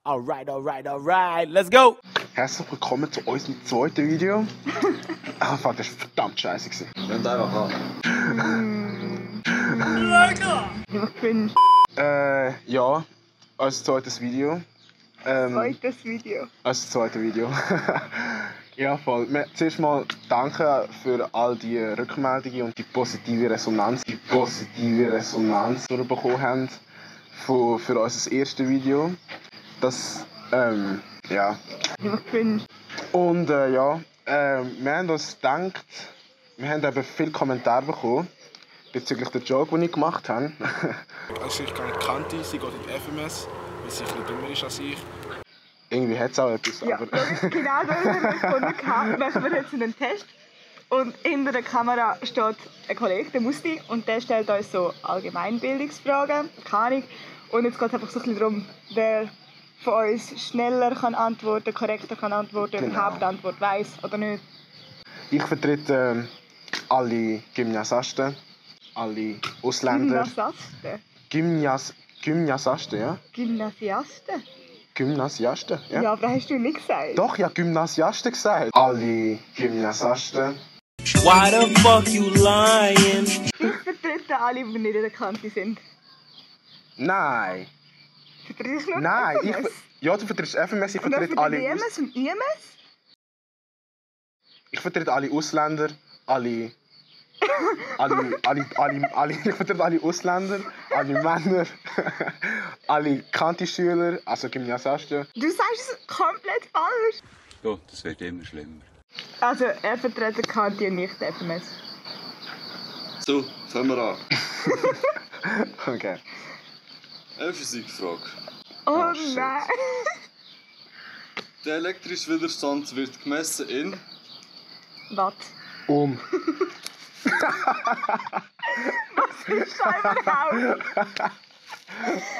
Alright, let's go! Herzlich willkommen zu unserem zweiten Video. Fuck, das war verdammt scheiße. Nicht einfach Ich bin Ja, unser zweites Video. zweites Video. Unser zweites Video. Ja, voll. Zuerst mal danke für all die Rückmeldungen und die positive Resonanz. Die wir bekommen haben für unser erstes Video. Das, ja. Ich bin Und ja, wir haben uns gedacht, wir haben eben viele Kommentare bekommen bezüglich der Joke, die ich gemacht habe. Also ich gar nicht kannte, sie geht in die FMS, weil sie ein bisschen dümmer ist als ich. Irgendwie hat es auch etwas, ja, aber... genau so haben wir gefunden gehabt. Machen wir jetzt einen Test. Und hinter der Kamera steht ein Kollege, der Musti, und der stellt uns so Allgemeinbildungsfragen, keine Ahnung. Und jetzt geht es einfach so ein bisschen darum, wer von uns schneller kann antworten, korrekter kann antworten, Genau. überhaupt die Antwort weiss oder nicht. Ich vertrete alle Gymnasiasten, alle Ausländer. Gymnasiasten, ja? Gymnasiasten? Gymnasiasten, ja? Ja, aber das hast du nicht gesagt. Doch, ja, Gymnasiasten gesagt. Alle Gymnasiasten. Why the fuck you lying? Ich vertrete alle, die nicht in der Kante sind. Nein. Vertrete ich nur Nein, FMS? ja, du vertrittst FMS, ich Und dann vertrete alle... IMS und IMS? Ich vertrete alle Ausländer, ich vertrete alle Ausländer, alle Männer, alle Kanti-Schüler, also Gymnasiasten. Du sagst es komplett falsch. Ja, das wird immer schlimmer. Also, er vertritt Kanti und nicht FMS. So, fangen wir an. Okay. Eine Physikfrage. Oh shit. nein. Der elektrische Widerstand wird gemessen in... Was? Scheibenhaus.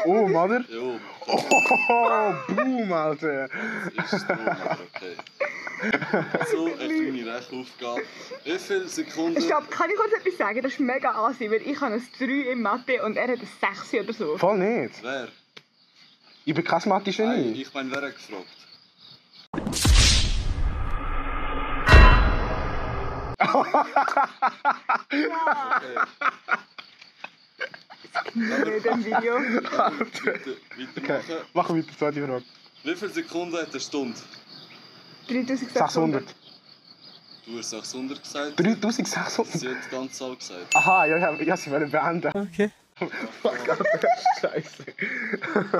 Oder? Jo, Oh, boom, Alter. das ist Strom, aber okay. So, eine kleine Rechenaufgabe. Wie viele Sekunden... Stopp, kann ich kurz etwas sagen? Das ist mega assi, weil ich habe ein 3 in Mathe und er hat ein 6 oder so. Voll nicht. Wer? Ich bin kein Nein, Mathe-Genie. ich meine, wer hat gefragt? Ja, Okay. in dem Video. Weitermachen. Machen wir die zweite Frage. Wie viele Sekunden hat eine Stunde? 3600. 600. Du hast 600 gesagt. 3600. Sie hat die ganze Zahl gesagt. Aha, ja, sie wollen beenden. Okay. Fuck, Alter. Scheiße.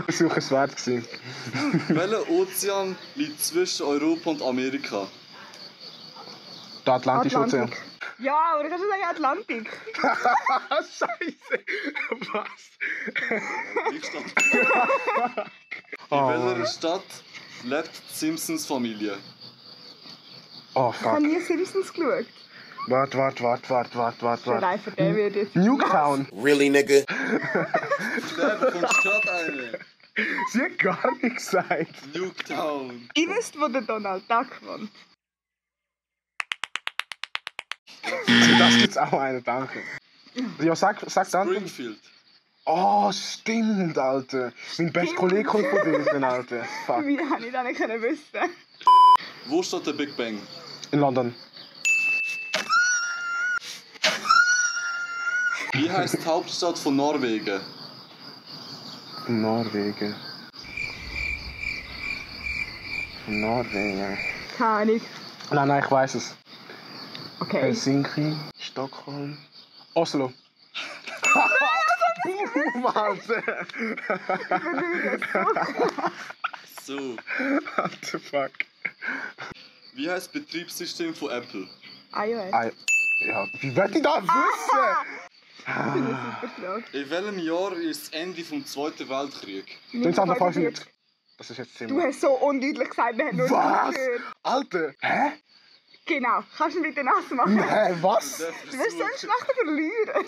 Versuch es wert gewesen. Welcher Ozean liegt zwischen Europa und Amerika? Der Atlantische Ozean. Atlantik. Ja, aber du kannst sagen Atlantik. Scheiße. Was? Ich stand. Oh. In welcher Stadt lebt die Simpsons-Familie? Oh, Ich habe fuck. nie Simpsons geschaut. Warte. Nein, für den wird jetzt... Nuketown. Really, nigga? Der bekommst gerade eine. Sie hat gar nichts gesagt. Nuketown. Ich wüsste, wo der Donald Duck wohnt. Für das gibt's auch einen, danke. Ja, sag dann. Springfield. Oh, stimmt, Alter. Mein bester Kollege kommt von dir, Alter. Fuck. Wie habe ich das nicht wissen? Wo steht der Big Bang? In London. Wie heißt die Hauptstadt von Norwegen? Norwegen. Keine Ahnung. Nein, ich weiß es. Okay. Helsinki, Stockholm, Oslo. Boom, Alter. So. What the fuck? Wie heißt das Betriebssystem von Apple? iOS. Ja, wie will ich das wissen? Das ist eine super Frage. In welchem Jahr ist das Ende vom Zweiten Weltkrieg? 1945. Das ist jetzt Du ziemlich... hast so undeutlich gesagt, wir haben nur Was? nicht gehört. Alter, hä? Genau. Kannst du ihn bitte nass machen? Hä, was? Der Du wirst sonst nachher verlieren.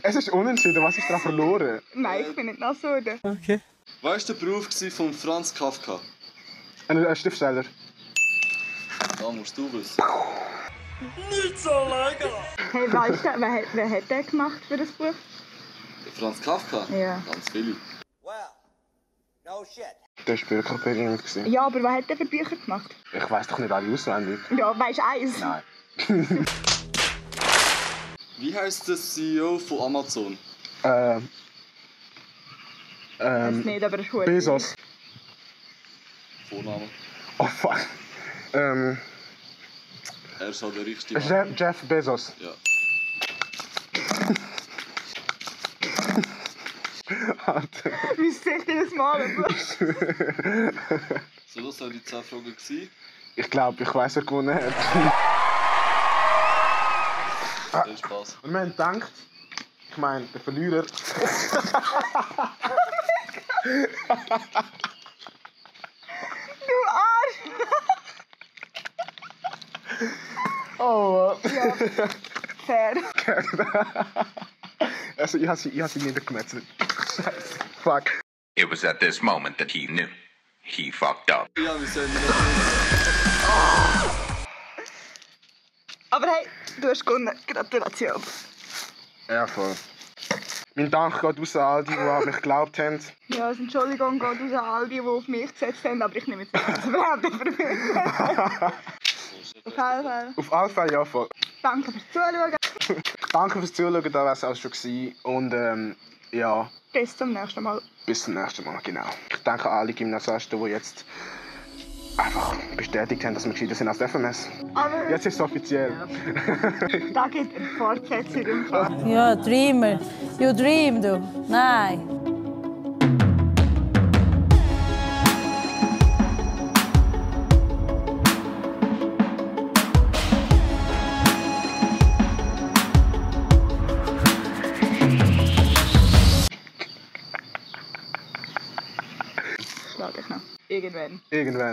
Es ist unentschieden, was ist da verloren? Nein, ich bin nicht nass geworden. Okay. Was war der Beruf von Franz Kafka? Ein Schriftsteller. Da musst du wissen. Hey, weißt du, wer hat den gemacht für das Buch? Franz Kafka? Ja. Ganz viele. Well, no shit. Das war wirklich berühmt gewesen. Ja, aber was hat der für Bücher gemacht? Ich weiss doch nicht alle auswendig. Ja, weisst du eins? Nein. Wie heisst der CEO von Amazon? Weiß nicht, aber das ist gut. Bezos. Vorname. Oh fuck. Er ist halt der richtige Mann. Jeff Bezos. Ja. Alter. Wie sehe ich dir das malen? So, das waren die 10 Fragen gewesen. Ich glaube, ich weiss, wer gewonnen hat. Viel Spaß. Und wir haben gedacht, ich meine, der Verlierer. Du Arsch! Oh. Ja, fair. Also, ich habe sie niedergemetzelt. Scheiße. Fuck. It was at this moment that he knew. He fucked up. Ja, wir sind Aber hey, du hast gewonnen. Gratulation. Ja, voll. Mein Dank geht raus an all die an mich geglaubt haben. Ja, also Entschuldigung geht raus an all die auf mich gesetzt haben, aber ich nehme jetzt nicht das Behaupten für mich. Auf jeden Fall. Auf alle Fälle, ja, voll. Danke fürs Zuschauen. Danke fürs Zuschauen, da war es auch schon gewesen. Und ja, Bis zum nächsten Mal. bis zum nächsten Mal, genau. Ich danke an alle Gymnasiasten, die jetzt einfach bestätigt haben, dass wir gescheiter sind als die FMS. Aber Jetzt ist es offiziell. da gibt eine Fortsetzung im Fall. Ja, Dreamer. You dream, du. Nein. Schlag ich noch. Irgendwann. Irgendwann.